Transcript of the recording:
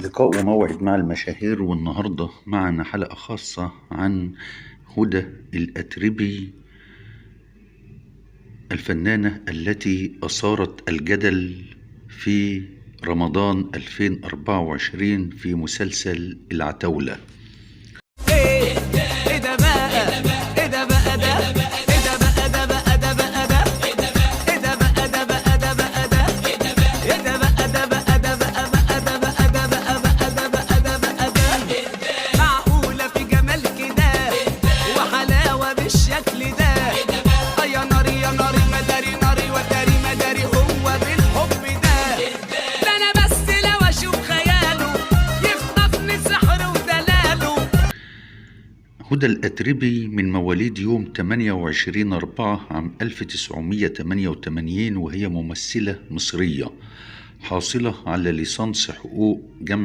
لقاء وموعد مع المشاهير، والنهاردة معنا حلقة خاصة عن هدى الأتربي، الفنانة التي أثارت الجدل في رمضان 2024 في مسلسل العتاولة. ايه ايه ده بقى، ايه ده بقى ده، ايه ده بقى ده بقى ده بقى ده، ايه ده بقى ده بقى ده بقى ده، ايه ده بقى ده بقى ده بقى بقى ده بقى ده بقى بقى ده بقى ده بقى ده. معقولة في جمال كده وحلاوة بالشكل ده؟ آه يا ناري يا ناري، مداري ناري وداري مداري، هو بالحب ده؟ ده انا بس لو اشوف خياله يخطفني سحر ودلاله. هدى الأتربي من مواليد يوم 28/4 عام 1988، وهي ممثلة مصرية حاصلة على ليسانس حقوق جامعة